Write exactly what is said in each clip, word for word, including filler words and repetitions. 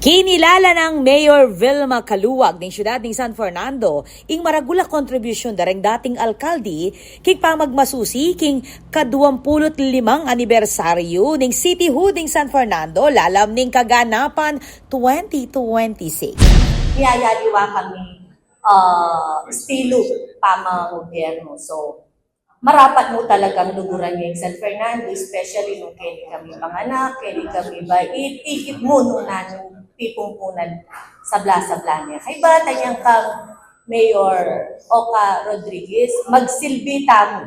Kinilala nang Mayor Vilma Caluag ning siyudad ning San Fernando ing maragul a kontribusyun da reng dating alkalde king pamagmasusi king kaduampulut limang anibersaryu ning cityhood ning San Fernando lalam ning kaganapan twenty twenty-six. Miyayaliwa kami, ah, estilu pamangobyerno. So, marapat mu talagang luguran ing San Fernando, especially nung keni kami panganak, keni kami bait, ikit mu nung nanung pipumpunan sabla-sabla ne. Kaybat anyang kang Mayor Oka Rodriguez, magsilbi tamu.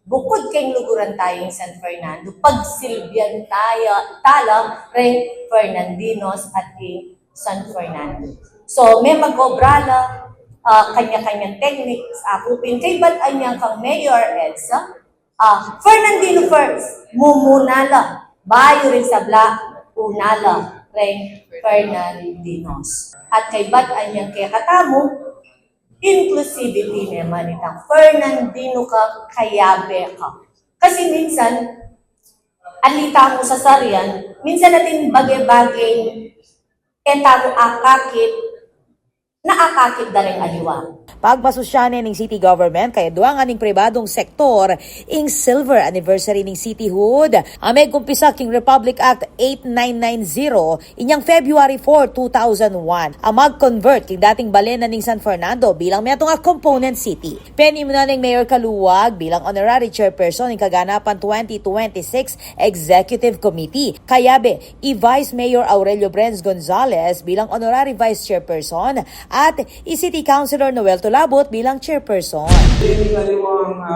Bukud keng luguran taya ing San Fernando, pagsilbian taya, tala reng Fernandinos at king San Fernando. So, memag-obra la, ah, kanya-kanyang techniques, akupin. Kaybat anyang kang Mayor Edsa, ah, Fernandino first, mumuna la, bayu reng sabla, una la reng Fernandinos. At kaybat anyang kekatamu, inclusivity ne man itang Fernandino ka, kayabe ka. Kasi minsan, ali tamu sasaryan, minsan atin bage-bage, e tamu akakit, na akakit da reng aliwa. Pagmasusyan ne ning city government, kayaduangan ning pribadong sektor ing silver anniversary ning cityhood a megkumpisa king Republic Act eight nine nine zero, inyang February four, two thousand one, a mag-convert king dating balen na ning San Fernando bilang metung a component city. Penimunan neng Mayor Caluag bilang honorary chairperson ning kaganapan twenty twenty-six Executive Committee. Kayabe i Vice Mayor Aurelio Brenz Gonzalez bilang honorary vice chairperson at i City Councilor Noel Tulabut bilang chairperson. Ini na yung mga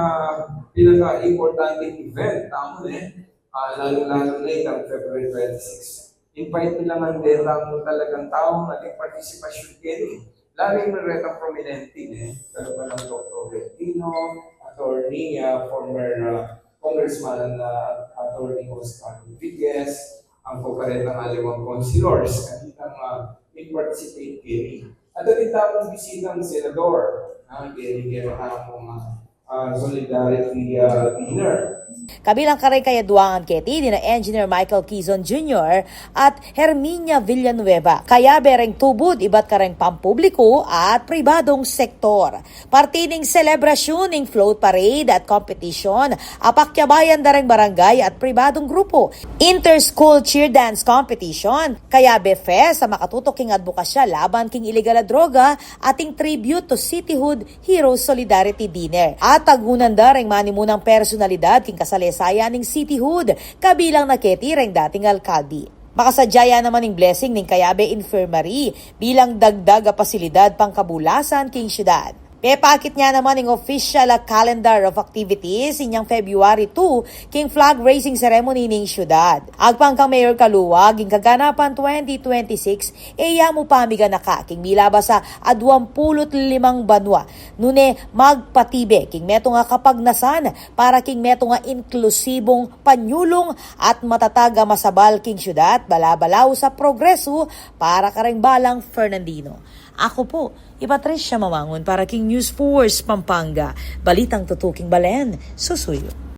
pinaka-importante event tamu, eh. Ah, lalo-lalo na itang February twenty-six. Invite nila man din lang talagang tao, naging partisipasyon keni. Lalo yung retang prominente, eh. Lalo pa ng Doktor Florentino, attorney, ah, former, ah, Congressman, ah, Attorney Oscar Rodriguez, ang koparetang aliwang councilors, kanitang, ah, nag-participate keni. At ang tamang bisitang senador, ah, keni, keni, ah, ah, solidarity, ah, dinner. Kabilang kareng kayaduangan keti, dina Engineer Michael Quizon Junior at Herminia Villanueva. Kayabe reng tubud ibat kareng pampubliku at pribadong sektor. Parti ning selebrasyun ning float parade at competition a pakyabayan da reng barangay at pribadong grupu. Inter-school cheer dance competition. Kayabe fest a makatutok king adbokasya laban king ilegal a droga at ing tribute to cityhood Hero Solidarity Dinner. At tagunan da reng manimunang personalidad king kasalesayan ning cityhood, kabilang na keti reng dating alkalde. Makasadya ya naman ing blessing ning Kayabe Infirmary bilang dagdag a pasilidad pangkabulasan king syudad. Pepakit ya naman ing official a calendar of activities inyang February two king flag raising ceremony ning syudad. Agpang kang Mayor Caluag, ing kaganapan twenty twenty-six e ya mu pamiganaka king milabas a aduampulut limang banua, nune magpatibe king metung a kapagnasan para king metung a inklusibung panyulung at matatag a masabal king syudad, bala-balaw sa progresu para kareng balang Fernandino. Aku pu i Patricia Mamangun para king News Force Pampanga. Balitang tutuking balen, susuyu.